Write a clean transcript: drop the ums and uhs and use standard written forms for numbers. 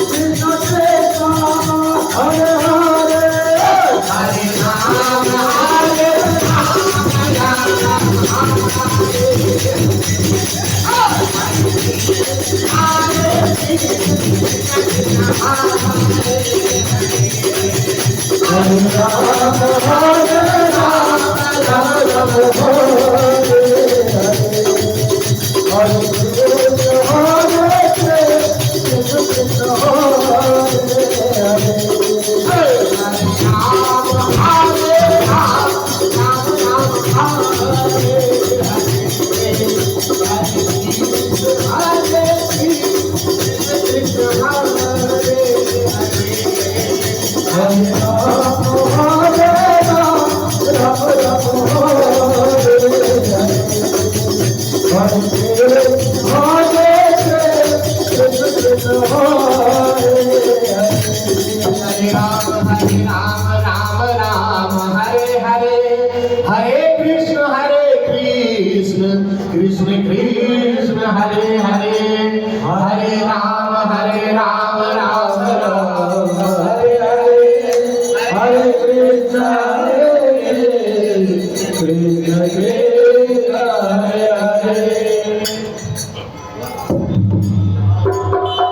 Krishna Krishna, Hare Hare, Hare Ram Hare Hare Rama, Hare Rama, Rama Rama, Hare Hare. Hare Krishna, Hare Krishna, Krishna Krishna, Hare Hare. Ram Hare Ram Ram Ram Hare Hare Krishna Krishna Hare Hare Rama, Hare Rama, Rama Rama, Hare Hare. Hare Krishna, Hare Krishna, Krishna Krishna, Hare Hare. Hare Ram Ram Ram Hare Hare Hare Krishna Krishna Krishna Hare Hare Hare Ram Ram Ram Hare Hare, Hare Krishna, Hare Krishna, Krishna